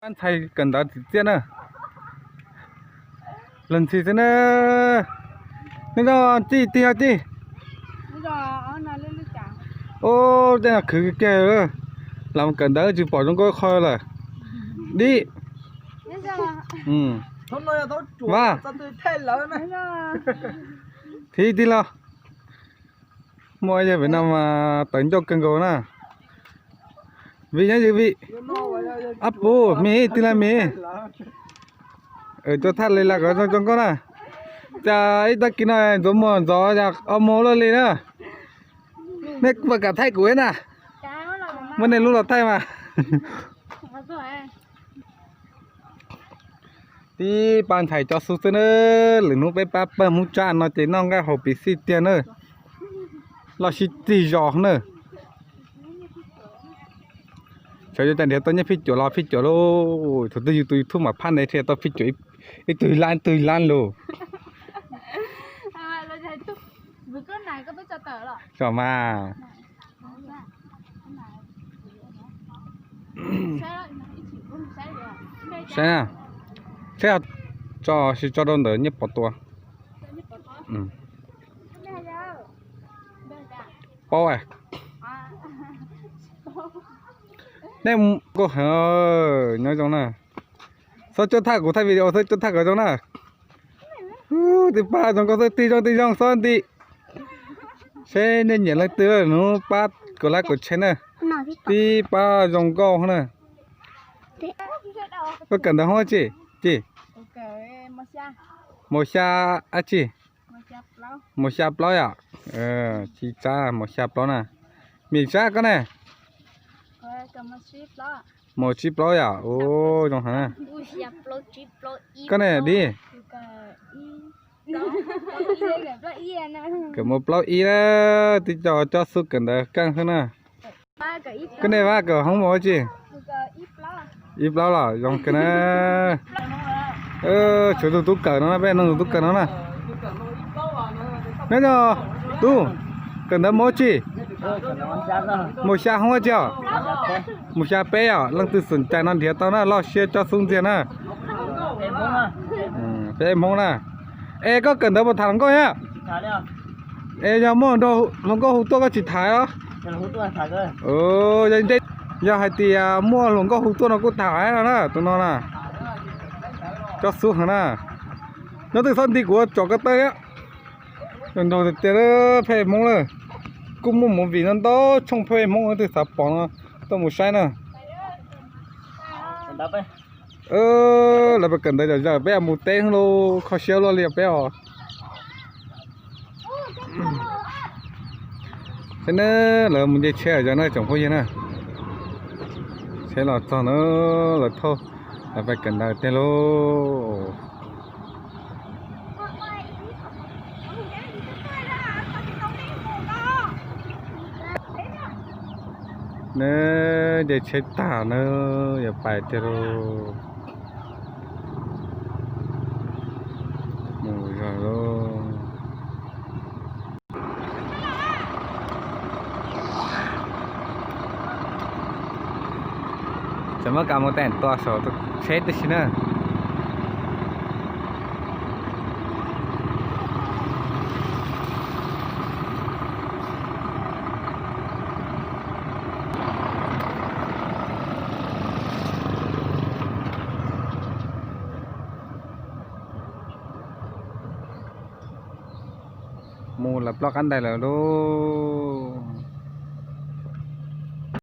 Ntxhais kawm ntawv txim txiaj na. Los ntxhi xwb na. Neb zoj txij tig los txij. Ub, tej no khwv kiag. Los kawm ntawv tsis pom zoo nkauj qho lawm. Dib. Vaj. Thib tig los. Muaj yawg Vietnam mas tawv ncauj kawg nkaus na. Vim nyob Vim. Ab pub, me tig los me. Cov thaj li las kom zoo zoo nkauj na. Cas ib tag kis no ntxuav muag ntxov yam o mo luaj li na. Nej puas kam thaij kuv na? Muab nej lub los thaij mas. Tib pab ntxhais cov xub xwb na, lwm hnub peb pab pawg Hmoob Tsab no ces noj nqaij haus piv xij tiag na, loj sib txig zos na. Xyov yuav cai nrhiav tau nyiaj phij cuam los phij cuam lauj, thaum twg yus tus YouTube mas phaj ntev thiaj tau phij cuam ib tug lab ib tug lab lauj. Tso mas. Saib na, saib, tso, tso rau ntawm nyiaj pov tua. Paub, nej nkauj heev, nyob zoo na. Xob cuab thaj kuv thaij video, xob cuab thaj kom zoo na. Tib pab zoo nkauj xwb, tig zoo tig zoo xob nti. Seb nej nyiam leej twg hnub pab kom like kom share na. Tib pab zoo nkauj na. Koj kawm ntawv hoob dab tsi? Ci, hmoov xya dab tsi? Hmoov xya plaub yom. Tsis tsab, hmoov xya plaub na. Mim Tsab koj ne? Hmoov tsib plaub yom. Ub, zoo heev na. Koj ne Dib? Kawm hmoov plaub ib na, twb coj cov xub kawm ntawv keej xwb na. Koj ne Vaj kawm hoob mos dab tsi? Ib plaub los zoo kawg na. Tshuav tus tub kawm no na, peb nug tus tub kawm no na. Nyob zoo tub, kawm ntawv hmoov dab tsi? Hmoov xya hoob dab tsi os? Hmoov xya peb os. Leej twg xom cai no nrhiav tau na, loj siab cov xub ntxiag na. Peb hmoov na. Es koj kawm ntawv puas tham hluas nkauj thiab? Es yog muaj hluas nkauj hu tuaj koj tsis tham los? Yog hais tias muaj hluas nkauj hu tuaj no kuj tham no na, tus no na. Cov xub heev na. Nyob twg txhob nti kuv tsom koj tawb thiab. Nrog tiag tiag phej hmoob lawm. Kuj muaj movie no ntau tshooj phej hmoob, nyob twg xav pom no tuaj mus saib na. Lawv pab kawm ntawv zom zaws, peb mus teb lauj, kho siab luaj li peb os. Saib na, lawv mus nce tsheb zog na tsoom phooj ywg na. Tsheb los txog na, lawv thauj, lawv pab kawm ntawv tiag lauj. Nws nce tsheb tag na, yuav pais tiag lauj. Mus zog lauj. Tseem muab kas mus teem tua saum tsheb tib si na. Mus lawv ploj qab ntais lawm lauj.